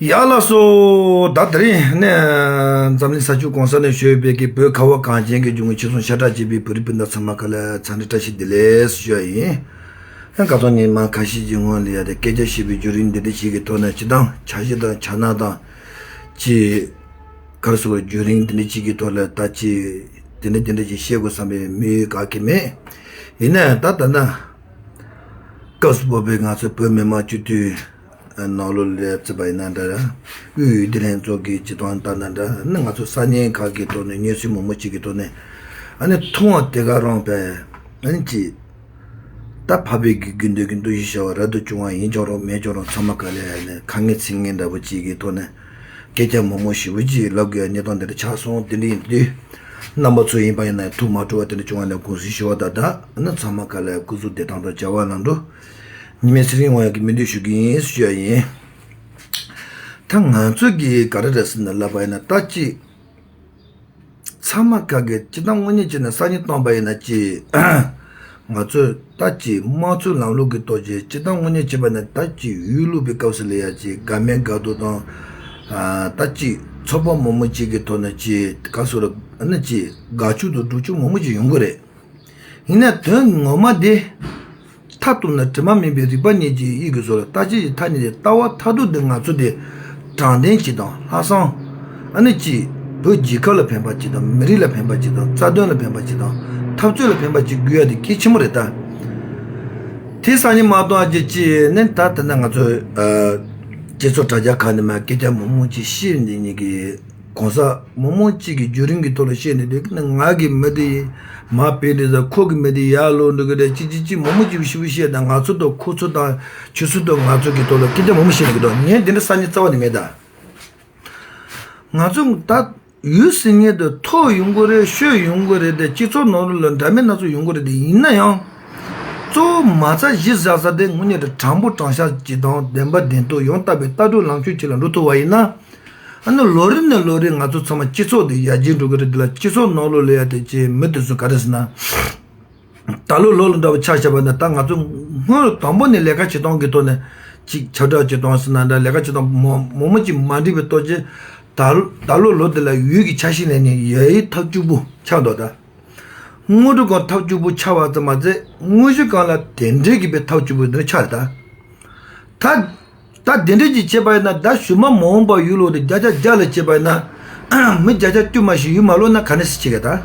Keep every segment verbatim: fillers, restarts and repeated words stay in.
ཡ་ལགས་སོ། ད་དེ་རིང་ནས་འཛམ་གླིང་ས་ཕྱོགས་གང་ས་ནས་བཞུགས་པའི་གི་བོད་ཁ་བ་གངས་ཅན་གྱི་ལྗོངས་ཀྱི་ཆོལ་གསུམ་ཤ་ཁྲག་གཅིག་པའི་བོད་རིགས་སྤུན་ཟླ་ཚང་མ་ག་ལ་འཚམས་འདྲི་བཀྲ་ཤིས་བདེ་ལེགས་ཞུ་ཡ་ཡིན། ཡང་ཁ་སང་ཉིན་མ་ཁ་ཤས་ཀྱི་སྔོན་ལ་ཡ་དེ་སྐད་ཆ་བཤད་པའི་བརྒྱུད་རིམ་འདི་འདྲ་ཞིག་གི་ཐོག་ནས་སྤྱི་བཏང་འཆར་གཞི་དང་འཆར་སྣང་དང་ཅི། ག་རེ་ཟེར་བརྒྱུད་རིམ་འདི་འདྲ་ཞིག་གི་ཐོག་ལ་ད་ཅི་འདི་འདྲ་འདི་འདྲ་ཞིག་བཤད་དགོས་བསམ་པའི་དམིགས་ཡུལ་ག་གེ་མེད། ཡིན་ནའང་ད་ད་ན། སྐབས་སུ་བབས་པའི་ང་ཚོའི་བོད་མི་མང་སྤྱི་འཐུས་ནང་ལོགས་ལ་བརྩིས་པ་ཡིན་ན་འདྲ། དབུས་འོས་བསྡུ་ལྷན་ཚོགས་ཀྱི་སྤྱི་བཏང་ལྟ་ན་འདྲ། ཨ་ནི་ང་ཚོ་ས་གནས་ཁག་གི་ཐོག་ནས་སྙན་སེང་མང་པོ་ཅིག་གི་ཐོག་ནས་ཨ་ནི་ཐུང་བ་དེ་ག་རང་བས་ཨ་ནི་ཅི། ད་འཕགས་པའི་དགེ་དགེ་འདུན་གྱི་འདུ་ཤེས་བྱ་བ་རབ་ཏུ་བྱུང་བ་ཡིན་ཀྱང་རུང་མེད་ཀྱང་རུང་ཚང་མ་ག་ལ་ཡ་ནས་ཁ་ངན་ཚིག་ངན་འདྲ་པོ་ཅིག་གི་ཐོག་ནས་སྐད་ཆ་མང་པོ་ཞེ་པོ་ཅིག་ལབ་དགོས་ཡ་གནས་སྟངས་དེ་འདྲ་ཆགས་སོང་། དེ་འདྲ་ཡིན་དུས་རྣམ་པ་ཚོ་ཡིན་པ་ཡིན་ན་ཐུགས་མ་སྤྲོ་བ་དེ་འདྲ་བྱུང་བ་ནས་དགོངས་སེལ་ཞུ་བ་དང་། ད་ནི་ཚང་མ་ག་ལ་ཡ་སྐུ་གཟུགས་བདེ་ཐང་དང་བྱ་བ་ལམ་འགྲོ། ཉི་མའི་ཚེ་རིང་དབང་ཡག་གི་སྨོན་འདུན་ཞུ་གི་ཡིན་ཞུ་ཡ་ཡིན། ད་ང་ཚོ་གི་ག་རེ་རེད་ཟེར་ན་ལབ་པ་ཡིན་ན་ད་ཅི། ཚང་མ་ག་གེ་སྤྱི་བཏང་དངོས་གནས་བྱས་ན་སང་ཉིན་བཏང་པ་ཡིན་ན་ཅི། ང་ཚོས་ད་ཅི་དམངས་གཙོའི་ལམ་ལུགས་ཀྱི་ཐོག་ཅི་སྤྱི་བཏང་དངོས་གནས་བྱས་པ་ན་ད་ཅི་ཡུལ་ལུགས་པའི་སྐབས་སུ་ལ་ཡ་ཅི་དགའ་མེད་དགའ་སྡུག་དང་། ད་ཅི་ཚོགས་པ་མང་པོ་ཅིག་གི་ཐོག་ནས་ཅི་ག་སོ་ར་ནི་ཅི་དགའ་སྐྱོ་དང་སྡུག་སྐྱོ་མང་པོ་ཅིག་ཡོང་གི་རེད། ཡིན་ན་དོན་ངོ་མ་དེ། མཐའ་གཏུགས་ན་དྲི་མ་མེད་པའི་རིག་པ་ཉིད་ཀྱི་དབྱིངས་ཀྱི་ཟོལ། ལྟ་བྱེད་ཀྱི་མཐའ་གཉིས་ཏེ། ལྟ་བ་མཐར་ཐུག་འདི་ང་ཚོ་དེ་དྲང་བདེན་ཅིག་དང་ལྷག་བསམ། ཨ་ནི་ཅིག་བོད་རྒྱལ་ཁབ་ལ་ཕན་པ་ཅིག་དང་མི་རིགས་ལ་ཕན་པ་ཅིག་དང་རྩ་དོན་ལ་ཕན་པ་ཅིག་དང་འཐབ་རྩོད་ལ་ཕན་པ་ཅིག་དགོས་ཡ་དེ་གལ་ཆེན་པོ་རེད་ད། དེ་སང་ཉིན་མ་གཏོང་ཅིག་ཅིག་ནི་ད་ལྟ་ན་ང་ཚོ་སྤྱི་ཚོགས་དྲ་རྒྱ་ཁག་ནས་མ་སྐད་ཆ་མང་མང་ཅིག་བཤད་འདི་ཉིད་ཀྱི། གང་ཟག་མང་མང་གཅིག་གིས་བརྒྱུད་རིམ་གྱི་ཐོག་ལ་བཤད་ནས་དེ་ནི་ང་གི་མི་དེ་ཡིན། མ་དཔེ་དེ་ཟ་ཁོ་གི་མི་དེ་ཡར་ལོག་འགྲོ་གི་རེད། ཅི་ཅི་ཅི་མང་མང་གཅིག་ཞིབ་བཤད་དང་ང་ཚོ་དང་ཁོ་ཚོ་དང་ཁྱོད་ཚོ་དང་ང་ཚོ་གི་ཐོག་ལ་སྐད་ཆ་མང་མང་བཤད་ནས་གི་དོ་ངས་དེ་འདྲ་ས་ཉིན་རྩ་བ་ནས་མེད་ད། ང་ཚོ་ད་ཡུལ་ཟེར་མཁན་དེ་ཐོག་ཡོང་གི་རེད། ཤོད་ཡོང་གི་རེད་དེ་སྤྱི་ཚོགས་ནང་ལོགས་ལ་འདྲ་མིན་སྣ་ཚོགས་ཡོང་གི་རེད་དེ་ཡིན་ན་ཡང་། གཙོ་བོ་མ་རྩ་གཞི་བཞག་ས་དེ་དངོས་གནས་དྲང་པོ་དྲང་བཞག་ཅིག་དང་བདེན་པ་བདེན་ཐོག་ཡང་དག་པའི་ལྟ་གྲུབ་ལངས་ཕྱོགས་ཅིག་ལ་འགྲོ་ཐུབ་པ་ཡིན་ན། ཨ་ནི་ལོ་རེ་ནས་ལོ་རེ་ང་ཚོ་ཚང་མ་སྤྱི་ཚོགས་འདི་ཡར་རྒྱས་འགྲོ་གི་རེད། འདི་ལ་སྤྱི་ཚོགས་ནང་ལོགས་ལ་ཡ་དེ་ཅེས་མི་དེ་ཚོ་ག་རེ་ཟེར་ན། ད་ལོ་ལོ་ལ་འདྲ་བ་ཆ་བཞག་པ་ན་ད་ང་ཚོ་སྔོན་དང་པོ་ནས་ལས་ཀ་བྱེད་སྟངས་ཀྱི་ཐོག་ནས་ཅིག་ཁྱབ་བསྒྲགས་བྱེད་སྟངས་ཟེར་ན་འདྲ། ལས་ཀ་བྱེད་སྟངས་མོ་མོ་མོ་ཅིག་མ་འགྲིག་པའི་ཐོག་ཅིག་ད་ད་ལོ་ལོ་འདི་ལ་ཡུལ་གྱི་ཆ་ཤས་ལེན་ནས་ཡ་ཡི་ཐབས་སྐྱོ་པོ་ཆགས་འདུག་ད། དངོས་གྲུབ་སྒང་ཐབས་སྐྱོ་པོ་ཆགས་པ་ཙམ་མ་ཟད་དངོས་གཞི་སྒང་ལ་དེ་འདྲའི་གི་པའི་ཐབས་སྐྱོ་པོ་འདི་འདྲ་ཆགས་རེད་ད། ད། ད་དེ་འདྲ་ཅིག་བྱས་པ་ཡིན་ན་ད་གཞུག་མ་མ་འོངས་པ་ཡུལ་ལོག་དེ་བརྒྱ་ཆ་བརྒྱ་ལ་བྱས་པ་ཡིན་ན། མི་བརྒྱ་ཆ་བཅུ་མ་ཞིག་ཡུལ་མ་ལོག་ན་ག་ནས་སེ་བྱེད་ག་ད།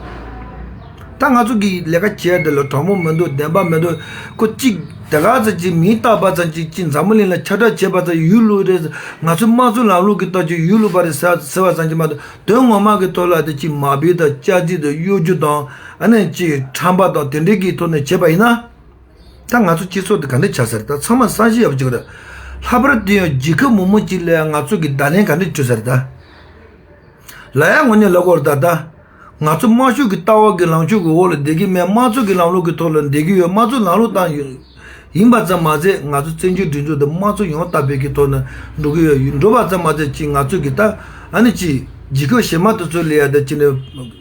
ད་ང་ཚོ་གི་ལས་ཀ་བྱས་དེ་ལ་དྲང་པོ་མི་འདུག་བདེན་པ་མི་འདུག་ཁོ་གཅིག་དེ་ག་ཚོད་ཅིག་མིང་བཏགས་པ་ཙམ་ཅིག་ཅིག་འཛམ་བུ་གླིང་ལ་ཁྱབ་བསྒྲགས་བྱས་པ་ཙམ་ཡུལ་ལོག་རེད། ང་ཚོ་དམངས་གཙོའི་ལམ་ལུགས་ཀྱི་ཐོག་ཅིག་ཡུལ་ལོག་པ་རེད་ཟེར་ཟེར་བ་ཙམ་ཅིག་མ་གཏོགས་དོན་ངོ་མ་གི་ཐོག་ལ་དེ་ཅིག་མ་དཔེ་དང་སྐྱག་རྫུན་དང་གཡོ་སྒྱུ་དང་ཨ་ནི་ཅིག་ཁྲམ་པ་དང་དེ་འདྲའི་གི་ཐོག་ནས་བྱས་པ་ཡིན་ན། ད་ང་ཚོ་སྤྱི་ཚོགས་འདི་ག་འདྲ་ཆགས་ས་རེད། ད་ཚང་མ་བསམ་ཤེས་ཡག་པོ་བྱེད་དགོས་རེད། ལྷག་པར་དུ་ཡང་རྒྱལ་ཁབ་མང་པོ་ཅིག་ལ་ཡང་ང་ཚོ་གི་བརྡ་ལན་ག་འདྲ་བྱུང་ས་རེད་ད། ལ་ཡ་དངོས་གནས་ལབ་དགོས་རེད་ད། ད་ང་ཚོ་དམངས་ཕྱུག་གི་ལྟ་བ་གི་ལངས་ཕྱོགས་ཀྱི་འོག་ལ་བསྡད་ཀྱི་མེད། དམངས་གཙོ་གི་ལམ་ལུགས་ཀྱི་ཐོག་ལ་བསྡད་ཀྱི་ཡོད། དམངས་གཙོ་ལམ་ལུགས་དང་ཡོད་ཡིན་པ་ཙམ་མ་ཟད་ང་ཚོ་བཙན་བྱོལ་སྒྲིག་འཛུགས་དེ་དམངས་གཙོ་ཡང་དག་པའི་གི་ཐོག་ནས་འགྲོ་གི་ཡོད། འགྲོ་བ་ཙམ་མ་ཟད་ཅིག་ང་ཚོ་གི་ད་ཨ་ནི་ཅིག་རྒྱལ་ཁབ་གཞན་མ་དེ་ཚོ་ལ་ཡ་ད་ཅིག་ནས་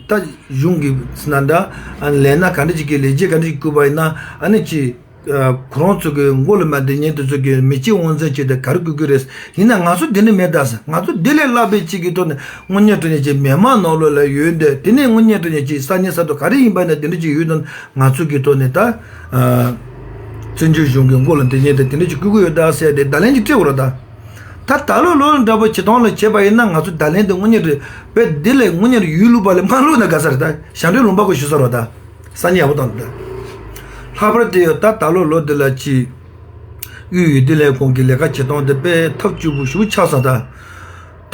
ད་གཞུང་གི་ཟེར་ན་འདྲ་ཨ་ནི་ལས་སྣ་ག་འདྲ་ཅིག་གི་ལས་བྱེད་ག་འདྲ་ཅིག་བསྐོས་པ་ཡིན་ན་ཨ་ནི་ཅིག་ཁོ་རང་ཚོ་གི་མགོ་ལ་མ་དེ་ཉིན་དེ་ཚོ་གི་མི་སྤྱི་དབང་འཛིན་བྱས་ཏེ་ག་རེ་དགོས་ཀྱི་རེད། ཡིན་ན་ང་ཚོ་འདི་ནས་མེད་ད་ཟེར། ང་ཚོ་འདི་ལས་སླ་པའི་ཅིག་གི་ཐོག་ནས་དངོས་གནས་དྲང་གནས་ཅིག་མི་དམངས་ནང་ལོགས་ལ་ཡོད་འདི་དེ་ནས་དངོས་གནས་དྲང་གནས་ཅིག་ས་གནས་ས་ཐོག་ག་རེ་ཡིན་པ་ན་དེ་འདྲ་ཅིག་ཡོད་དང་ང་ཚོ་གི་ཐོག་ནས་ད། བཙན་བྱོལ་གཞུང་གི་མགོ་ལ་དེ་ཉིན་དེ་དེ་འདྲ་ཅིག་བསྐོས་ཀྱི་ཡོད་ད་ཟེར་ཏེ་བརྡ་ལན་ཅིག་སྤྲད་དགོས་རེད་ད། ད་ད་ལོ་ལོ་འདྲ་པོ་བྱེད་སྟངས་ལ་བྱས་པ་ཡིན་ན་ང་ཚོ་བརྡ་ལན་དེ་དངོས་གནས་རེད་པས། འདི་ལས་དངོས་གནས་ཡུལ་ལུགས་པ་ལས་མ་ལུགས་ན་དགའ་ས་རེད་ད། ཞབས་འདྲེན་ལུང་པ་ཁོ་ཞུ་ས་རེད་ད། ས་ཉིན་ཡག་པོ་བཏང་འདུག་ལྷག་པར་དུ་ཡང་ད་ད་ལོ་ལོ་འདི་ལ་ཅིག་དབུས་འོས་བསྡུ་ལས་ཁུངས་ཀྱི་ལས་ཀ་བྱེད་སྟངས་དེ་དཔེ་ཐབས་སྐྱོ་པོ་ཞིག་ཆགས་སོང་ད།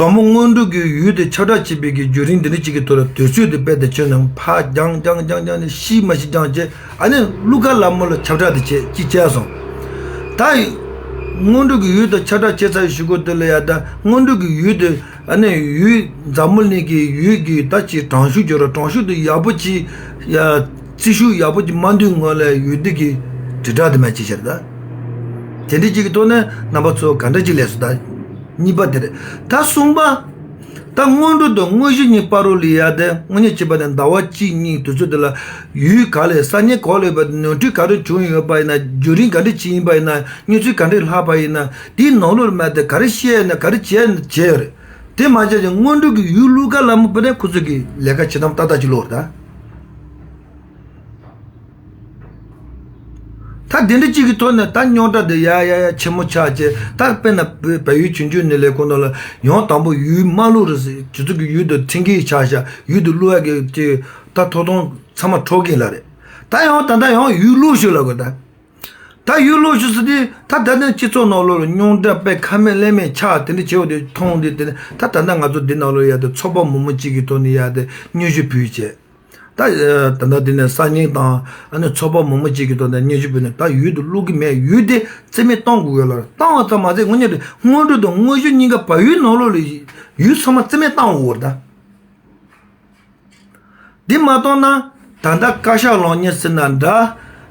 དང་པོ་སྔོན་འགྲོ་གི་ཡུལ་དེ་ཁྱབ་བསྒྲགས་བྱེད་པའི་གི་བརྒྱུད་རིམ་འདི་འདྲ་ཅིག་གི་ཐོག་ལ་དུས་ཚོད་དེ་དཔེ་དེ་ཁྱོན་ནས་ཕར་རྒྱང་རྒྱང་རྒྱང་རྒྱང་ནས་ཤི་མ་ཤི་རྒྱང་བྱས་ཨ་ནི་ཀླུ་མཁར་ལ་མོ་ལ་ཁྱབ་བསྒྲགས་དེ་བྱས་ཅིག་བྱས་སོང་། ད་སྔོན་འགྲོ་གི་ཡུལ་དེ་ཁྱབ་བསྒྲགས་བྱས་ཚར་བའི་གཞུག་གུ་དེ་ལ་ཡ་ད་སྔོན་འགྲོ་གི་ཡུལ་དེ་ཨ་ནི་ཡུལ་འཛམ་བུ་གླིང་གི་ཡུལ་གྱི་ད་ཅིག་དྲང་ཤུགས་བརྗོད་ར་དྲང་ཤུགས་དེ་ཡག་པོ་ཅིག་ཡ། རྩིས་ཤུགས་ཡག་པོ་ཅིག་མ་འདུས་སྔོན་ལ་ཡུལ་སྡེ་གི་དྲིལ་བསྒྲགས་དེ་མ་ཅིག་བྱས་ད། དེ་འདྲ་ཅིག་གི་ཐོག་ནས་རྣམ་པ་ཚོ་ག་འདྲ་ཅིག་ལས་སོ་ད། གཉིས་པ་དེ་རེད། ད་གསུམ་པ། ད་སྔོན་འགྲོ་དང་དངོས་གཞི་གཉིས་བར་རོ་ལ་ཡ་དེ་དངོས་གནས་བྱས་པ་ནས་ཟླ་བ་གཅིག་གཉིས་དུས་ཚོད་དེ་ལ་ཡུལ་ག་ལས་ས་གནས་ག་ལས་པ་ནོར་འཁྲུལ་ག་རེ་བྱུང་ཡོད་པ་ཡིན་ན། བརྒྱུད་རིམ་ག་འདྲ་ཅིག་ཡིན་པ་ཡིན་ན། གནས་ཚུལ་ག་འདྲ་ལྷག་པ་ཡིན་ན། དེའི་ནང་ལོགས་ལ་མ་དེ་ག་རེ་བཤད་ན་ག་རེ་བྱས་ན་བྱས་ཡོད་རེད། དེ་མ་བྱས་ཀྱང་སྔོན་འགྲོ་གི་ཡུལ་བླུག་ག་ལ་མོ་པ་ནས་ཁོ་ཚོ་གི་ལས་ཀ་བྱེད་སྟངས་ཏག་ཏག་ཅིག་ལོག་རེད་ད། ད་དེ་འདྲ་གཅིག་གི་ཐོག་ནས་ད་རྙོག་དྲ་དེ་ཡ་ཡ་ཡ་ཆེན་མོ་ཆགས་བྱས། ད་དཔེར་ན་བལ་བལ་ཡུལ་ཆུང་ཆུང་ནས་ལས་ཁུངས་ནང་ལ་ཡང་དང་པོ་ཡུལ་མ་བླུག་རེད་ཟེར། ཁྱེད་ཚོ་གི་ཡུལ་དུ་འཐེན་གྱི་ཆགས་ཤག་ཡུལ་དུ་བླུག་ཡ་གི་ཅིག་ད་ཐོབ་ཐང་ཚང་མ་འཕྲོག་གིན་ལ་རེད། ད་ཡང་ད་ལྟ་ཡང་ཡུལ་བླུག་ཤོག་ལབ་དགོས་ད། ད་ཡུལ་བླུག་ཤོག་ཟེར་དུས་ད་ད་ལྟ་སྤྱི་ཚོགས་ནང་ལོགས་ལ་རྙོག་དྲ་དཔེ་ཁ་མེད་ལས་མེད་ཆགས་དེ་འདྲ་བྱེད་འོ་དེ་མཐོང་དུས། དེ་ནས་ད་ད་ལྟ་ང་ཚོ་འདི་ནང་ལོགས་ཡ་དེ་ཚོགས་པ་མང་པོ་གཅིག་གི་ཐོག་ནས་ཡ་དེ་སྙན་ཞུ་ཕུལ་བྱས། ད་ད་ལྟ་འདི་ནས་སང་ཉིན་དང་ཨ་ནི་ཚོགས་པ་མང་པོ་གཅིག་གི་ཐོག་ནས་སྙན་ཞུ་ཕུལ་ནས། ད་ཡུལ་དུ་བླུག་གི་མེད། ཡུལ་དེ་རྩིས་མེད་གཏོང་དགོས་ཡོད་ལ། བཏང་བ་ཙམ་མ་ཟད་དངོས་གནས་དེ་སྔོན་འགྲོ་དང་དངོས་གཞི་གཉིས་ཀ་བལ་ཡུལ་ནང་ལོགས་ལ་ཡུལ་ཚང་མ་རྩིས་མེད་བཏང་དགོས་ཡོད་རེད་ད། འདི་མ་གཏོང་ན་ད་ལྟ་བཀའ་ཤག་ལངས་མཁན་ཟེར་ན་འདྲ།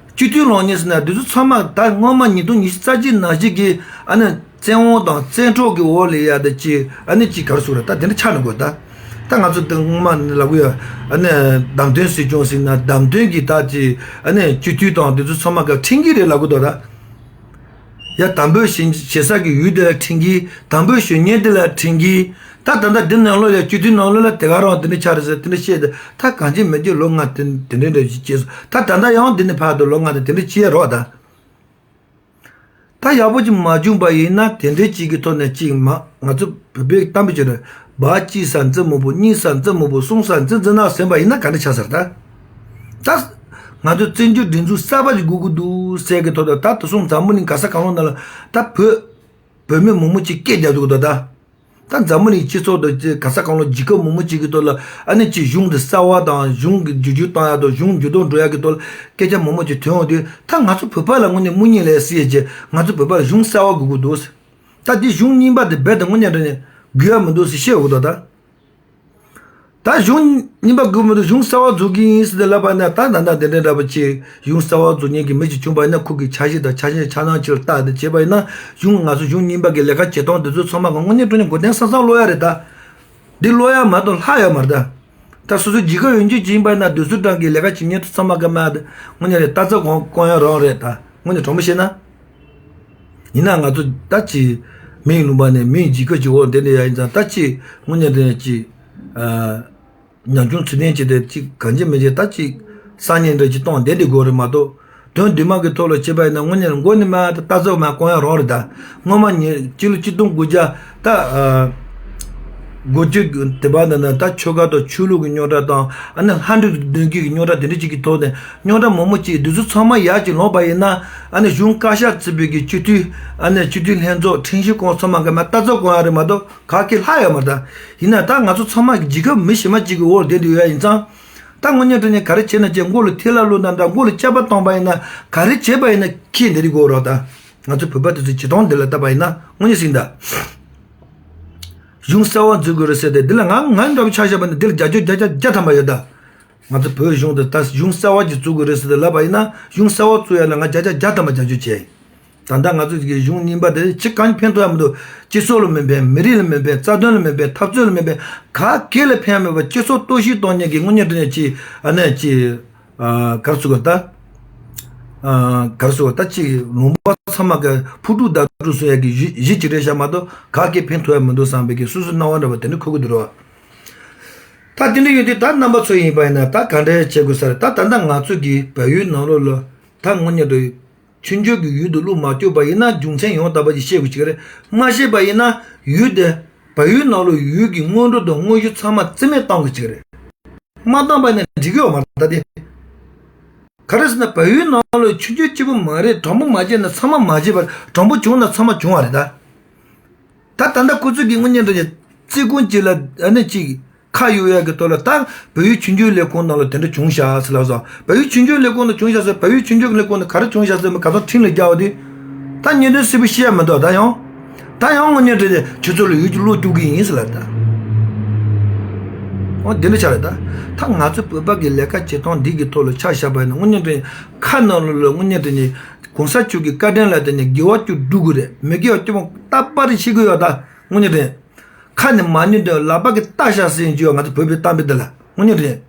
སྤྱི་འཐུས་ལངས་མཁན་ཟེར་ན་འདི་ཚོ་ཚང་མ་ད་སྔོན་མ་ཉིས་སྟོང་ཉི་ཤུ་རྩ་གཅིག་ནང་བཞིན་གྱི་ཨ་ནི་བཙན་དབང་དང་བཙན་འཕྲོག་གི་འོག་ལ་ཡ་ད་ཅི་ཨ་ནི་ཅི་ག་རེ་ཟེར་དགོས་རེད། ད་དེ་འདྲ་ཆགས་ནས་དགོས་ད། ད་ང་ཚོ་ད་སྔོན་མ་ནས་ལབ་གི་ཡོད། ཨ་ནི་བདམས་ཐོན་སྲིད་སྐྱོང་ཟེར་ན་བདམས་ཐོན་གྱི་ད་ཅི་ཨ་ནི་སྤྱི་འཐུས་དང་འདི་ཚོ་ཚང་མ་ག་ཁྲིམས་འགལ་རེད་ལབ་གི་འདུག་ད། ཡ་དམ་འབོད་བྱེད་བྱེད་ས་གི་ཡུལ་དེ་ལ་ཁྲིམས་འགལ། དམ་འབོད་ཞུ་མཁན་དེ་ལ་ཁྲིམས་འགལ། ད་ད་ལྟ་འདི་ནང་ལོགས་ལ་སྤྱི་འཐུས་ནང་ལོགས་ལ་དེ་ག་རང་དེ་འདྲ་ཆགས་རེད་ཟེར་དེ་འདྲ་བཤད་དེ། ད་གང་ཅི་མི་ཅི་ལོ་ལྔ་དེ་དེ་འདྲ་འདྲ་ཞིག་བྱས་སོང་། ད་ད་ལྟ་ཡང་འདི་ནས་ཕར་དུ་ལོ་ལྔ་དེ་དེ་འདྲ་བྱེད་རོགས་ད། ད་ཡག་པོ་ཅིག་མ་བྱུང་པ་ཡིན་ན་དེ་འདྲའི་ཅིག་གི་ཐོག་ནས་ཅིག་མ་ང་ཚོ་བོད་པའི་གཏམ་དཔེ་བྱས་ན་བ་གཅིག་ཟ་འཛི་མོ་པོ། གཉིས་ཟ་འཛི་མོ་པོ། གསུམ་ཟ་འཛི་འཛི་ནག་ཟིན་པ་ཡིན་ན་ག་འདྲ་ཆགས་ཟེར་ད། ད་ང་ཚོ་བཙན་བྱོལ་སྒྲིག་འཛུགས་གསར་པ་ཞིག་དགོས་ཀྱི་འདུག་ཟེར་གི་ཐོག་ཏུ། ད་དེ་སོང་འཛམ་བུ་གླིང་ག་ས་གང་ལོགས་ནང་ལ་ད་བོད་བོད་མི་མང་པོ་ཅིག་སྐད་རྒྱག་འདུག་ད། ད་འཛམ་བུ་གླིང་སྤྱི་ཚོགས་དང་ག་ས་གང་ལོགས་རྒྱལ་ཁབ་མང་པོ་ཅིག་གི་ཐོག་ལ་ཨ་ནི་ཅིག་གཞུང་དེ་གསར་པ་དང་། གཞུང་གི་འགྱུར་བཅོས་བཏང་ཡག་དང་། གཞུང་འགྱུར་ལྡོག་འགྲོ་ཡག་གི་ཐོག་ལ་སྐད་ཆ་མང་པོ་ཅིག་ཐོན་འོང་དུས། ད་ང་ཚོ་བོད་པ་ལ་དངོས་གནས་དམིགས་ཡུལ་ལས་སྲིད་ཡ་ཅིག་ང་ཚོ་བོད་པ་ལ་གཞུང་གསར་པ་དགོས་ཀྱི་འདུག་ཟེར། ད་དེ་གཞུང་རྙིང་པ་དེ་རྦད་དེ་དངོས་གནས་དྲང་གནས་དགོས་ཡ་མི་འདུག་ཟེར་བཤད་འོ་ད། ད་གཞུང་རྙིང་པ་དགོས་མི་འདུག་གཞུང་གསར་པ་འཛུགས་ཀྱི་ཡིན་ཟེར་ཏེ་ལབ་པ་ན། ད་ད་ད་དེ་འདྲ་འདྲ་པོ་ཅིག་གཞུང་གསར་པ་འཛུགས་མཁན་གྱི་མི་ཅིག་བྱུང་པ་ཡིན་ན། ཁོ་གི་འཆར་གཞི་དང་འཆར་གཞི་འཆར་སྣང་ཅིག་ལ་བལྟས་ཏེ་བྱས་པ་ཡིན་ན། གཞུང་ང་ཚོ་གཞུང་རྙིང་པ་གི་ལས་ཀ་བྱེད་སྟངས་དེ་ཚོ་ཚང་མ་གི་དངོས་གནས་དྲང་གནས་མགོ་རྟིང་སང་སང་སློག་ཡ་རེད་ད། འདི་སློག་ཡ་མ་གཏོགས་ལྷག་ཡ་མ་རེད་ད། ད་སོ་སོ་རྒྱལ་ཁབ་ཡོང་རྒྱུ་ཅིག་ཡིན་པ་ཡིན་ན། དུས་ཚོད་གྲངས་ཀྱི་ལས་ཀ་བྱེད་མཁན་དེ་ཚང་མ་གི་མ་དེ་དངོས་གནས་རེད། རྟ་རྩ་གོང་བསྐོང་ཡ་རང་རེད་ད། དངོས་གནས་དྲང་པོ་བཤད་ན། ཡིན་ན་ང་ཚོ་ད་ཅིག་མིའི་ལུང་པ་ནས་མིའི་རྒྱལ་ཁབ་ཀྱི་འོག་འདི་ནས་ཡ་ཡིན་ཙང་། ད་ཅིག་དངོས་གནས་དྲང་གནས་ཅིག་ཨ་ཉམ་ཆུང་ཚུལ་ལྡན་བྱས་ཏེ་ཅིག་གང་བྱེད་མི་བྱེད་ད་ཅིག་སང་ཉིན་འདྲ་ཅིག་གཏོང་བསྡད་དེ་དགོས་རེད་མ་གཏོགས། དོན་འདུས་མ་གི་ཐོག་ལ་བྱས་པ་ཡིན་ན་དངོས་གནས་མགོ་ནས་མ་ད་རྩ་མ་བསྐོང་ཡ་རང་རེད་ད། སྔོན་མ་ཉིན་སྤྱི་ལོ་ཆིག་སྟོང་དགུ་བརྒྱ་ད་ཨ་དགུ་བཅུ་དེ་བར་ན་ན་ད་ཆོལ་ཁ་དང་ཆོས་ལུགས་ཀྱི་རྙོག་དྲ་དང་། ཨ་ནི་ལྷ་འདྲེ་གདོན་བགེགས་ཀྱི་རྙོག་དྲ་དེ་འདྲ་ཅིག་གི་ཐོག་ནས་རྙོག་དྲ་མང་པོ་ཅིག་འདི་ཚོ་ཚང་མ་ཡར་ཅིག་ལངས་པ་ཡིན་ན། ཨ་ནི་གཞུང་བཀའ་ཤག་གཙོས་པའི་གི་སྤྱི་འཐུས། ཨ་ནི་སྤྱི་འཐུས་ལྷན་ཚོགས། ཁྲིམས་ཞིབ་ཁང་ཚང་མ་གི་མ་རྟ་རྩ་བསྐོང་ཡ་རེད་མ་གཏོགས་ག་གེ་ལྷག་ཡོད་མ་རེད་ད། ཡིན་ན་ད་ང་ཚོ་ཚང་མ་གི་རྒྱལ་ཁབ་མི་གཞན་པ་ཅིག་གི་འོག་བསྡད་འདུག་ཡ་ཡིན་ཙང་། ད་དངོས་གནས་དྲང་གནས་ག་རེ་བྱས་ན་བྱས། མགོ་ལ་ཐལ་བ་བླུགས་ན་འདྲ། མགོ་ལ་སྐྱག་པ་བཏང་པ་ཡིན་ན། ག་རེ་བྱས་པ་ཡིན་ན་ཁྱེད་འདི་རིགས་དགོས་རོགས་ད། ང་ཚོ་བོད་པ་དེ་ཚོ་བྱེད་སྟངས་འདི་ལ་བལྟས་པ་ཡིན་ན་དངོས་གནས་ཟིན་ད། གཞུང་གསར་པ་འཛུགས་དགོས་རེད་ཟེར་ཏེ། འདི་ལ་ང་ང་འདྲ་པོ་ཆ་བཞག་པ་ཡིན་ན་འདི་ལ་རྒྱབ་སྐྱོར་བརྒྱ་ཆ་བརྒྱ་ཐམ་པ་ཡོད་ད། ང་ཚོ་བོད་གཞུང་དེ་ད་གཞུང་གསར་པ་ཅིག་བཙུགས་དགོས་རེད་ཟེར་ཏེ་ལབ་པ་ཡིན་ན། གཞུང་གསར་པ་བཙུགས་ཡ་ལ་ང་བརྒྱ་ཆ་བརྒྱ་ཐམ་པ་རྒྱབ་སྐྱོར་བྱས། ད་ལྟ་ང་ཚོ་གི་གཞུང་རྙིང་པ་དེ་ཅི་གང་ཕན་ཐོགས་ཡ་མི་འདུག་སྤྱི་ཚོགས་ལ་མི་ཕན། མི་རིགས་ལ་མི་ཕན། རྩ་དོན་ལ་མི་ཕན། འཐབ་རྩོད་ལ་མི་ཕན། ག་གེ་ལ་ཕན་ཡ་མེད་པ། སྤྱི་ཚོགས་གཏོར་བཤིག་གཏོང་མཁན་གྱི་དངོས་གནས་དྲང་གནས་ཅིག་ཨ་ནི་ཅིག་ཨ་ག་རེ་ཟེར་དགོས་ད། ཨ་ག་རེ་ཟེར་དགོས་ད། ཅིག་ལུང་པ་ཚང་མ་གི་ཕུ་དཀྲུག་བདའ་དཀྲུག་བཟོ་ཡ་གི་གཞི་གཞི་ཅིག་རེད་ཤག་མ་གཏོགས་ག་གེ་ཕན་ཐོགས་ཡ་མི་འདུག་བསམ་པའི་གི་སོ་སོའི་སྣང་བ་འདྲ་པོ་དེ་འདྲ་འཁོར་གི་འདུག་རོ། ད་དེ་འདྲ་ཡོད་དུས་ད་རྣམ་པ་ཚོ་ཡིན་པ་ཡིན་ན་ད་ག་འདྲ་བྱེད་དགོས་ས་རེད། ད་ད་ལྟ་ང་ཚོ་གི་བལ་ཡུལ་ནང་ལོགས་ལ་ད་དངོས་གནས་དྲང་གནས་ཆུང་ཆུང་གི་ཡུལ་དུ་བླུག་མ་བཅུག་པ་ཡིན་ན་རྒྱུ་མཚན་ཡང་དག་པ་ཞིག་ཤེས་དགོས་ཀྱི་རེད། མ་ཤེས་པ་ཡིན་ན་ཡུལ་དེ་བལ་ཡུལ་ནང་ལོགས་ཡུལ་གྱི་སྔོན་འགྲོ་དང་དངོས་གཞི་ཚང་མ་རྩིས་མེད་གཏོང་དགོས་ཀྱི་རེད། མ་བཏང་པ་ཡིན་ན་འགྲིག་གི་ཡོད་མ་རེད་ད་དེ། ག་རེ་ཟེར་ན་བལ་ཡུལ་ནང་ལོགས་ཆུང་ཆུང་གཅིག་པུ་མ་རེད། དྲང་པོ་མ་བྱས་ན་ཚང་མ་མ་བྱས་པར། དྲང་པོ་བྱུང་ན་ཚང་མ་བྱུང་བ་རེད་ད། ད་ད་ལྟ་ཁོ་ཚོ་གི་དངོས་གནས་དྲང་གནས་རྩིས་ཁུངས་གཅིག་ལ་ཨ་ནི་གཅིག་ཁ་གཡུག་ཡག་གི་ཐོག་ལ་ད་བལ་ཡུལ་ཆུང་ཆུང་ལས་ཁུངས་ནང་ལ་དེ་འདྲ་བྱུང་ཤག་ཟེར་ལབ་སོང་། བལ་ཡུལ་ཆུང་ཆུང་ལས་ཁུངས་ནང་བྱུང་ཤག་ཟེར། བལ་ཡུལ་ཆུང་ཆུང་ལས་ཁུངས་ནང་ག་རེ་བྱུང་ཤག་ཟེར་མི་ག་ཚོད་ཁྲིམས་ལ་རྒྱག་པ་དེ། ད་ཉེས་དོན་སིལ་བུ་ཤེས་ཡ་མི་འདུག་ད་ཡང་། ད་ཡང་དངོས་གནས་དྲང་གནས་ཁྱོད་ཚོ་ལ་ཡུལ་གྱི་བློ་སྐྱུག་གི་ཡིན་ཟེར་ལབ་ད། འོ་འདི་འདྲ་ཆགས་རེད་ད། ད་ང་ཚོ་བོད་པ་གི་ལས་ཀ་བྱེད་སྟངས་འདི་གི་ཐོག་ལ་ཆ་བཞག་པ་ཡིན་ན་དངོས་གནས་དྲང་གནས་ཁ་ནང་ལོགས་ལ་དངོས་གནས་དྲང་གནས་གོང་ས་མཆོག་གི་བཀའ་དྲིན་ལ་བརྟེན་ནས་དགེ་བ་བཅུ་སྒྲུབ་དགོས་རེད། མི་དགེ་བ་བཅུ་སྤོང་ད་པར་བྱེད་དགོས་ཡོད་ད། དངོས་གནས་དྲང་གནས། ཁ་ནས་མ་ཉན་དུ་ལག་པ་གིས་བལྟ་བཞག་ཟེར་གྱི་ཡོད། ང་ཚོ་བོད་པའི་གཏམ་དཔེ་འདི་ལ་དངོས་གནས་རེད།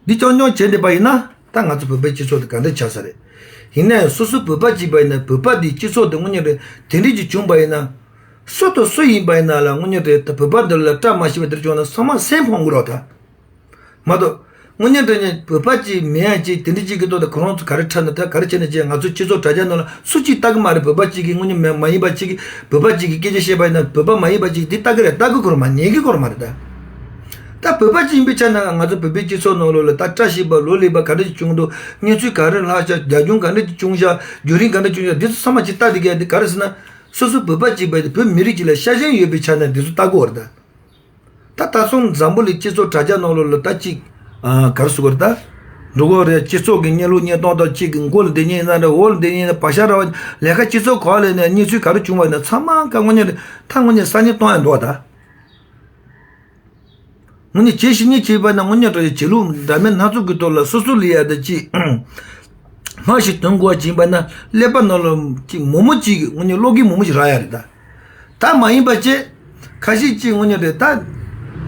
འདི་རྐྱང་རྐྱང་བྱས་བསྡད་པ་ཡིན་ན་ད་ང་ཚོ་བོད་པའི་སྤྱི་ཚོགས་དེ་ག་འདྲ་ཆགས་ས་རེད། ཡིན་ནའི་སོ་སོ་བོད་པ་གཅིག་པ་ཡིན་ན་བོད་པ་འདིའི་སྤྱི་ཚོགས་དེ་དངོས་གནས་རེད་དེ་འདྲ་ཅིག་བྱུང་པ་ཡིན་ན། སུ་དང་སུ་ཡིན་པ་ཡིན་ན་ལ་དངོས་གནས་རེད་ད་བོད་པ་འདི་ལ་བཀྲ་མ་ཤིས་པ་དེ་འདྲ་བྱུང་ན་ཚང་མ་སེམས་ཕམ་གི་རེད་ད། མ་གཏོགས། དངོས་གནས་དྲང་གནས་བོད་པ་གཅིག་མེད་ཡ་གཅིག་དེ་འདྲ་གཅིག་གི་ཐོག་ཏུ་ཁོ་རང་ཚོ་ག་རེ་འཁྲབ་ན་ད་ག་རེ་བྱས་ན་བྱས་ང་ཚོ་སྤྱི་ཚོགས་དྲ་རྒྱ་ནང་ལ་སུ་གཅིག་ལྟ་གི་མ་རེད། བོད་པ་གཅིག་གིས་དངོས་གནས་མ་མ་ཡིན་པ་གཅིག་གིས་བོད་པ་གཅིག་གིས་སྐད་ཆ་བཤད་པ་ཡིན་ན་བོད་པ་མ་ཡིན་པ་གཅིག་གིས་དེ་ལྟ་གི་རེད། ལྟ་གི་ཁོ་རང་མ་ཉན་གི་ཁོ་རང་མ་རེད་ད། ད་བོད་པ་གཅིག་ཡིན་པའི་ཆ་ནས་ང་ཚོ་བོད་པའི་སྤྱི་ཚོགས་ནང་ལོགས་ལ་ད་བཀྲ་ཤིས་པ་ལོ་ལེགས་པ་ག་འདྲ་ཅིག་བྱུང་འདུག་གནས་ཚུལ་ག་རེ་ལྷག་བཞག་རྒྱ་ཁྱོན་ག་འདྲ་ཅིག་བྱུང་བཞག་བརྒྱུད་རིམ་ག་འདྲ་ཅིག་བྱུང་བཞག་འདི་ཚོ་ཚང་མ་ཅིག་ལྟ་བསྡད་ཀྱི་ཡ་འདི་ག་རེ་ཟེར་ན། སོ་སོ་བོད་པ་གཅིག་པ་དེ་བོད་མི་རིགས་གཅིག་ལ་ཤ་ཞེན་ཡོད་པའི་ཆ་ནས་འདི་ཚོ་ལྟ་དགོས་རེད་ད། ད་ད་སོང་འཛམ་བུ་གླིང་སྤྱི་ཚོགས་དྲ་རྒྱ་ནང་ལོགས་ལ་ད་ཅིག་ཨ་ག་རེ་ཟེར་དགོས་རེད་ད། འགྲོ་གི་རེད། སྤྱི་ཚོགས་ཀྱི་གཉེར་ལུགས་གཉེར་སྟངས་དང་གཅིག་གི་མགོ་ལ་བསྡད་མཁན་ཡིན་ན་འདྲ་འོག་ལ་བསྡད་མཁན་ཡིན་ན་བག་ཆགས་ར་བ་ལས་ཀ་སྤྱི་ཚོགས་གོ་བ་ལས་ནས་གནས་ཚུལ་ག་རེ་བྱུང་བ་ཡིན་ན་ཚང་མ་ཀ་དངོས་གནས་རེད་ད་དངོས་གནས་ས་ནས་གཏོང་ཡ་འདུག་བ་ད། དངོས་གནས་བྱས་ཤིག་གཉིས་བྱས་པ་ན་དངོས་གནས་རེད་བྱེད་ལུགས་འདྲ་མིན་སྣ་ཚོགས་ཀྱི་ཐོག་ལ་སོ་སོ་ལ་ཡ་ད་ཅིག་སྔ་ཞིག་དོན་གོ་བ་བྱིན་པ་ན་ཀླད་པ་ནང་ལ་ཅིག་མོག་མོག་ཅིག་དངོས་གནས་བློ་འགེལ་མོག་མོག་ཅིག་རག་ཡ་རེད་ད། ད་མ་ཡིན་པ་བྱས། ཁ་ཤས་ཅིག་དངོས་གནས་རེད་ད།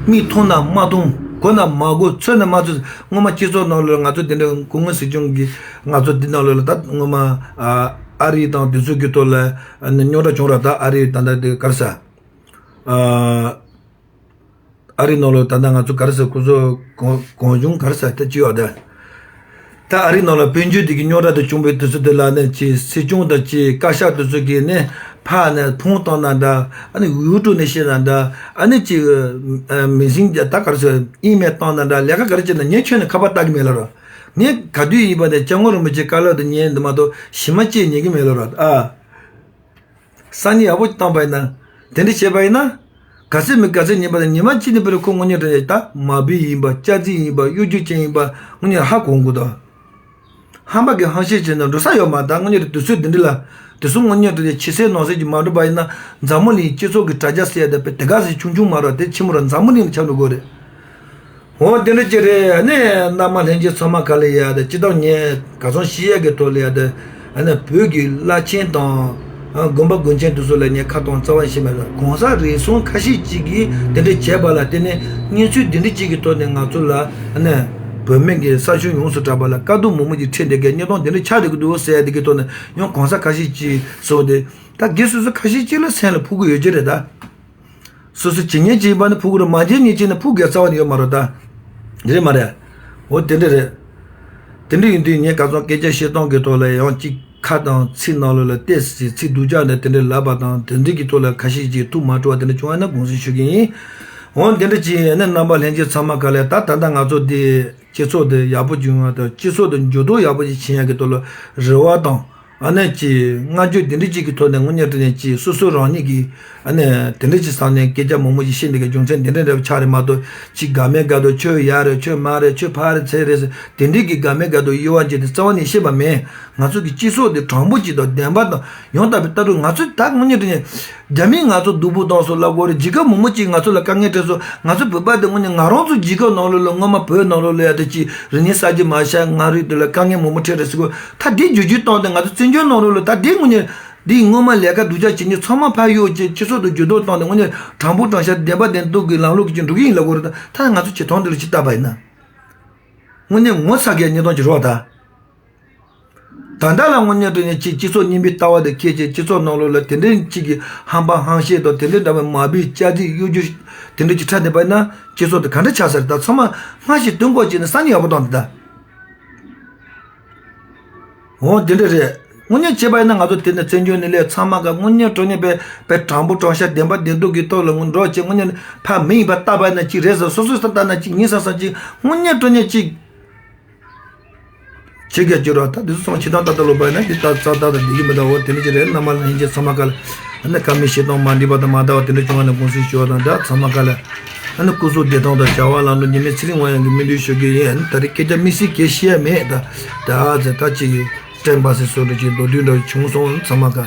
མིག་མཐོང་ན་མ་མཐོང་གོ་ན་མ་གོ་ཚོད་ན་མ་ཚོད་སྔོན་མ་སྤྱི་ཚོགས་ནང་ལ་ང་ཚོ་དེ་འདྲ་སྐུ་ངོ་སྲིད་སྐྱོང་གིས་ང་ཚོ་འདི་ནང་ལ་ད་སྔོན་མ་ཨ་ཨ་རི་དང་དེ་ཚོ་གི་ཐོག་ལ་ཨ་ནི་རྙོག་དྲ་བྱུང་ར་ད་ཨ་རི་ད་ད་དེ་ག་རེ་ཟ། ཨ་ཨ་རི་ནང་ལ་ད་ད་ང་ཚོ་ག་རེ་ཟ་ཁོ་ཚོ་གང་གང་བྱུང་ག་རེ་ཟ་ད་ཅི་ཡོད་ད། ད་ཨ་རི་ནང་ལ་དཔལ་འབྱོར་དེ་གི་རྙོག་དྲ་དེ་བྱུང་བའི་དུས་ཚོད་དེ་ལ་ནི་ཅིག་སྲིད་སྐྱོང་དང་ཅིག་བཀའ་ཤག་དེ་ཚོ་གིས་ནི་ཕར་ནས་ཕོན་བཏང་ན་འདྲ། ཨ་ནི་ཡུ་ཊུབ་ནས་བཤད་ན་འདྲ། ཨ་ནི་ཅིག་མི་སེང་ད་ག་རེ་ཟེར་ཨི་མེལ་བཏང་ན་འདྲ། ལས་ཀ་ག་རེ་བྱས་ན་ངས་ཁྱོན་ནས་ཁ་པར་བཏང་གི་མེད་ལབ་ར། ངས་ག་དུས་ཡིན་པ་ནས་སྐྱབས་མགོན་རིན་པོ་ཆེ་བཀའ་སློབ་དེ་ཉན་འདི་མ་གཏོགས་གཞི་མ་བཅད་ཉན་གི་མེད་ལབ་ར་ཨ། སང་ཉིན་ཡག་པོ་བཏང་པ་ཡིན་ན། དེ་འདྲ་བྱས་པ་ཡིན་ན། ག་ཚོད་མིན་ག་ཚོད་ཉིན་པ་དང་ཉི་མ་གཅིག་ནས་བར་ཁོ་དངོས་གནས་དྲང་གནས་ད་མ་བུ་ཡིན་པ་སྐྱག་རྫུན་ཡིན་པ་གཡོ་སྒྱུ་ཅན་ཡིན་པ་དངོས་གནས་ཧ་གོ་དགོས་ད། ཧམ་པ་གི་ཧམ་བཤད་བྱས་ན་འགྲོ་ས་ཡོད་མ་ད་དངོས་གནས་དུས་ཚོད་འདི་འདྲ་ལ། དེ་ཚོ་དངོས་གནས་དྲང་གནས་ཕྱི་གསལ་ནང་གསལ་གྱི་མ་འགྲུབ་པ་ཡིན་ན་འཛམ་བུ་གླིང་སྤྱི་ཚོགས་ཀྱི་དྲ་རྒྱ་ཟེར་ཡ་ད་དཔེ་དེ་ག་ཟེ་ཆུང་ཆུང་མ་རེད་དེ་ཆེན་མོ་རེད་འཛམ་བུ་གླིང་ལ་ཁྱབ་འགྲོ་དགོས་རེད། འོ་དེ་འདྲ་ཅིག་རེད། ཨ་ནི་རྣམ་པ་ལྷན་རྒྱས་ཚང་མ་ག་ལ་ཡ་དེ་སྤྱི་བཏང་ངས་ག་ཚོད་ཤེས་ཡ་གི་ཐོག་ལ་ཡ་དེ་ཨ་ནི་བོད་ཀྱི་བླ་ཆེན་དང་ཨ་དགོན་པ་དགོན་ཆེན་དེ་ཚོ་ལ་ངས་ཁ་གཏོང་རྩ་བ་ཤེས་མེད་ལ་གོང་ས་རེ་ཟུང་ཁ་ཤས་ཅིག་གིས་དེ་འདྲ་བྱས་པ་ལ་བརྟེན་ནས་གནས་ཚུལ་དེ་འདྲ་ཅིག་གི་ཐོག་ནས་ང་ཚོ་ལ་ཨ་ནི་བོད་སྨན་གྱི་ས་ཞིང་ཡོངས་སུ་གྲགས་པ་ལ་དཀའ་སྡུག་མང་པོ་ཅིག་འཕྲད་བསྡད་མཁན་གནས་སྟངས་དེ་འདྲ་ཆགས་བསྡད་ཀྱི་འདུག་ཟེར་ཡ་དེ་གི་ཐོག་ནས་ཡང་གོང་ས་ཁ་ཤས་ཅིག་སོགས་དེ་ད་སྒེར་སོ་སོ་ཁ་ཤས་ཅིག་ལ་སེམས་ལ་ཕོག་གི་ཡོད་ཀྱི་རེད་ད། སོ་སོ་བྱེད་ཉན་བྱེད་པ་ནི་ཕུག་རུ་མ་བྱེད་ཉན་བྱེད་ནི་ཕུག་གི་རྩ་བ་ནི་ཡོད་མ་རེད་ད། རེད་མ་རེད། འོ་དེ་འདྲ་རེད། དེ་འདྲ་ཡིན་དུས་ངས་ག་ཚོད་སྐད་ཆ་བཤད་སྟངས་ཀྱི་ཐོག་ལ་ཡང་གཅིག་ཁ་དང་ཚིག་ནང་ལོགས་ལ་ཏོག་ཙམ་ཚིག་སྡུག་ཅག་འདྲ་དེ་འདྲ་ལབ་པ་དང་དེ་འདྲ་གི་ཐོག་ལ་ཁ་ཤས་ཀྱིས་ཐུགས་མ་སྤྲོ་བ་དེ་འདྲ་བྱུང་བ་ན་དགོངས་སེལ་ཞུ་གི་ཡིན། འོ་དེ་འདྲ་ཅིག་ཡིན་ན་རྣམ་པ་ལྷན་རྒྱས་ཚང་མ་ག་ལས་ད་ད་ལྟ་ང་ཚོ་འདི། སྤྱི་ཚོགས་དེ་ཡག་པོ་བྱུང་བ་དང་སྤྱི་ཚོགས་དེ་འགྱུར་ལྡོག་ཡག་པོ་ཞིག་ཕྱིན་ཡག་གི་ཐོག་ལ་རེ་བ་དང་ཨ་ནི་ཅིག་བསྔགས་བརྗོད་དེ་འདྲ་ཅིག་གི་ཐོག་ནས་དངོས་གནས་དྲང་གནས་ཅིག་སོ་སོ་རང་ཉིད་ཀྱིས་ཨ་ནི་དེ་འདྲ་ཅིག་བསམ་ནས་སྐད་ཆ་མང་པོ་ཞིག་བཤད་འདི་གའི་རྒྱུ་མཚན་དེ་འདྲ་འདྲ་བ་ཆགས་རེད་མ་གཏོགས་ཅིག་དགའ་མེད་དགའ་འདུག་ཁྱོད་ཡག་རེད་ཁྱོད་མ་རེད་ཁྱོད་ཕ་རེད་ཚེ་རེད་ཟེར་དེ་འདྲའི་གི་དགའ་མེད་དགའ་འདུག་དབྱེ་བ་འབྱེད་དེ་རྩ་བ་ནས་བཤད་པ་མེད། ང་ཚོ་གི་སྤྱི་ཚོགས་དེ་དྲང་པོ་ཅིག་དང་བདེན་པ་དང་ཡང་དག་པའི་ལྟ་གྲུབ་ང་ཚོས་ད་དངོས་གནས་དྲང་གནས། རྒྱ་མིས་ང་ཚོ་སྡུག་པོ་བཏང་སོང་ལབ་དགོས་རེད། རྒྱལ་ཁབ་མང་པོ་ཅིག་ང་ཚོ་ལ་དཀའ་ངལ་འཕྲད་སོང་། ང་ཚོ་བོད་པ་དེ་དངོས་གནས་ང་རང་ཚོ་རྒྱལ་ཁབ་ནང་ལོགས་ལ་སྔོན་མ་བོད་ནང་ལོགས་ལ་ཡ་དེ་ཅིག་རིག་གནས་གསར་བརྗེ་མ་བྱས་སྔ་རིག་དེ་ལ་དཀའ་ངལ་མང་པོ་འཕྲད་རེད་ཟེར་གོ། ད་དེ་བསྒྱུར་བཅོས་བཏང་སྟེ་ང་ཚོ་བཙན་བྱོལ་ནང་ལོགས་ལ་ད་དེ་དངོས་གནས་འདི་སྔོན་མ་ལས་ཀ་སྡུག་ཅག་བྱེད་མཁན་ཚང་མ་ཕར་གཡུགས་བྱས་སྤྱི་ཚོགས་དེ་འགྱུར་ལྡོག་བཏང་སྟེ་དངོས་གནས་དྲང་པོ་དྲང་བཞག་བདེན་པ་བདེན་མཐུ་གི་ལམ་ལུགས་ཀྱི་འགྲོ་གི་ཡིན་ལབ་དགོས་རེད། ད་ད་ང་ཚོ་བྱེད་སྟངས་དེ་ལ་ཅིག་བལྟས་པ་ཡིན་ན་དངོས་གནས་ངོ་ཚ་གི་གནས་སྟངས་ཅིག་རེད་བ་ད། ད་ལྟ་ལ་དངོས་གནས་དྲང་གནས་ཅིག་སྤྱི་ཚོགས་རྙིང་པའི་ལྟ་བ་དེ་ཁྱེད་ཀྱིས་སྤྱི་ཚོགས་ནང་ལོགས་ལ་དེ་འདྲའི་ཅིག་གི་ཧམ་པ་ཧམ་བཤད་དང་དེ་འདྲའི་འདྲ་བའི་མ་བུའི་སྐྱག་རྫུན་གཡོ་སྒྱུ་དེ་འདྲ་ཅིག་འཁྲབ་བསྡད་པ་ཡིན་ན་སྤྱི་ཚོགས་དེ་ག་འདྲ་ཆགས་ས་རེད། ད་ཚང་མ་སྔ་ཕྱི་སྟོན་གོ་བྱས་ནས་སང་ཉིན་ཡག་པོ་བཏང་འདི་ད། འོ་དེ་འདྲ་རེད། དངོས་གནས་བྱས་པ་ཡིན་ན་ང་ཚོ་དེ་ནས་བཙན་བྱོལ་ནས་ལས་ཚང་མ་ག་དངོས་གནས་དྲང་གནས་པའི་པའི་དྲང་པོ་དྲང་བཞག་བདེན་པ་བདེན་མཐུ་གི་ཐོག་ལ་ངོ་འགྲོ་བྱས་དངོས་གནས་ཕ་མི་ཡིན་པ་ལྟ་བ་ཡིན་ན་ཅིག་རེད་ཟེར་སོ་སོས་ས་ལྟ་ན་ཅིག་ཉིན་སང་སང་ཅིག་དངོས་གནས་དྲང་གནས་ཅིག་བྱེད་དགོས་ཀྱི་རེད། ད་དེ་ཚོ་ཚང་མ་ཕྱི་ཐང་ཏག་ཏག་ལོག་པ་ཡིན་ན་འདི་ལྟ་རྩ་ཏག་ཏག་བསྡད་ཀྱི་མི་འདུག་འོ་དེ་འདྲ་ཅིག་རེད། རྣམ་པ་ལྷན་རྒྱས་ཚང་མ་ག་ལ་ཨ་ནི་ཁ་མི་བཤད་སྟངས་མ་འགྲིག་པ་དང་མ་འདྲ་བ་དེ་འདྲ་བྱུང་བ་ན་དགོངས་སེལ་ཞུ་བ་དང་ད་ཚང་མ་ག་ལ་ཨ་ནི་སྐུ་གཟུགས་བདེ་ཐང་དང་བྱ་བ་ལམ་འགྲོ་ཉི་མའི་ཚེ་རིང་བ་ཡང་གི་སྨོན་འདུན་ཞུ་གི་ཡིན། ད་རེས་སྐད་ཆ་དམིགས་བསལ་གྱི་བཤད་ཡ་མེད། ད་ད་ད་ཅིག་དྲན་པ་སེ་སོ་འདྲ་ཅིག་མདོར་བསྡུས་འདྲ་བྱུང་སོང་ཚང་མ་ག